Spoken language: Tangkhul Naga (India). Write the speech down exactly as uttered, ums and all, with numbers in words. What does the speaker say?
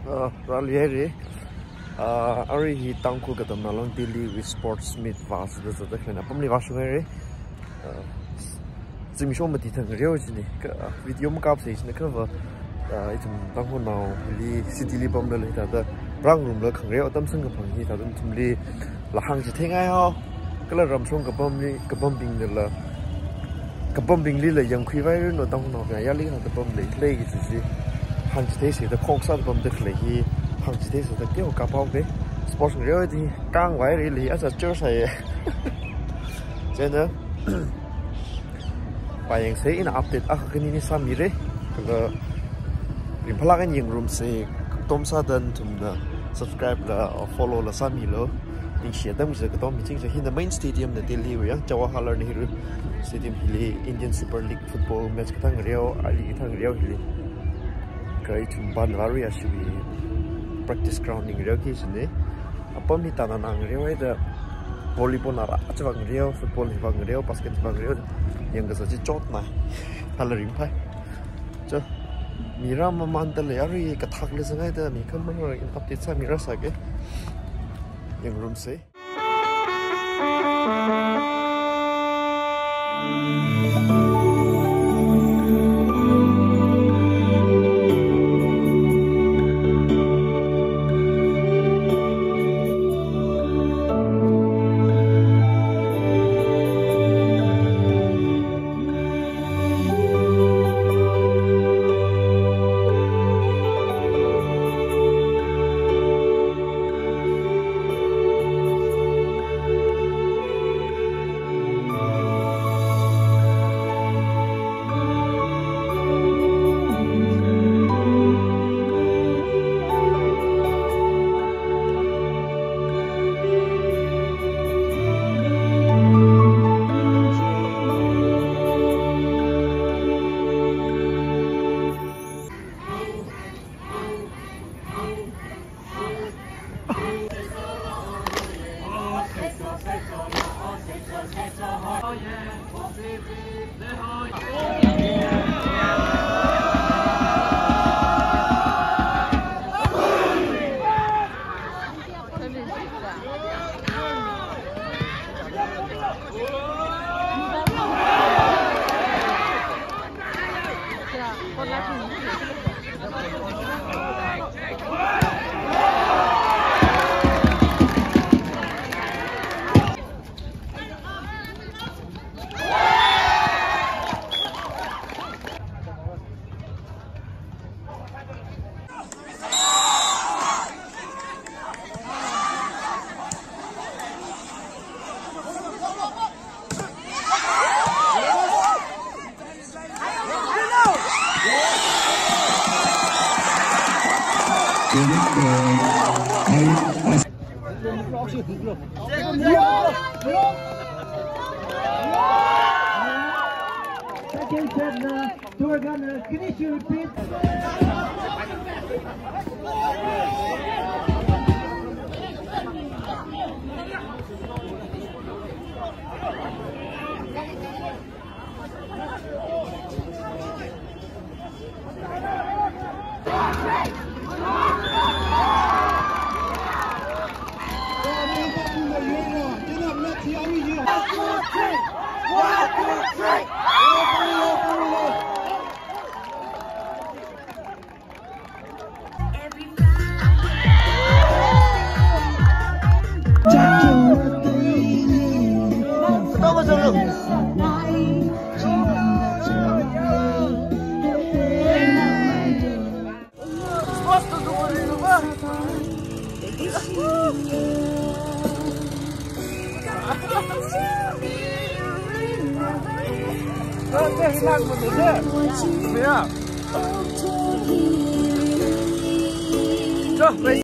Ah, rāli haira. Ah, arui hi Tangkhul Katamnalong Delhi wui sports meet vāsāda zatda khaleina apamli vāshung haira. Ah, zimiksho mati thang reo chini. Kha, ah, video makapsei china kha va, ah, ithum Tangkhulnao hili city li pamda lei thāda, rāngarumla khangareo atam samkaphang hi thāda nathumlila hāngchitheingaihao. Kala ramshong kapamli, kapambingnala, kapambinglila yangkhuipairanu, Tangkhulnaobing ayarli hāngda pam leilei kaji chi hāngchitheisāda, khoksa pamda khalei hi hāngchitheisāda, keo kaphaoke. Sports ngareo di kangvai rili aja chur sāya. Chieina pāyangsei, ina update akha khani ni sāmira. Kala ringphālāk eina yangngarumsei, katom sāda nathumna subscribe la, follow la sāmilu. Ningshi atam kaji katom miching chi. Hina main stadium na Delhi wui ya, Jawaharlal Nehru Stadium hili Indian Super League football match kathā ngareo, ali kathā ngareo hili. Kha ithum pānvāra ya shiwui practice ground li ngareoki chini. Apam hi tanana ngareo haida, volleyball na rā chiva ngareo, football hiva ngareo, basketball ngareo, yangkasā chi chotna. Hala ringphai. Cho, mi rāmamānda lei, arui kathak lei zangaida, mi khamang rāra update sāmirāsāke. Yangngarumsei. Second set na, Durga na, finish your pitch.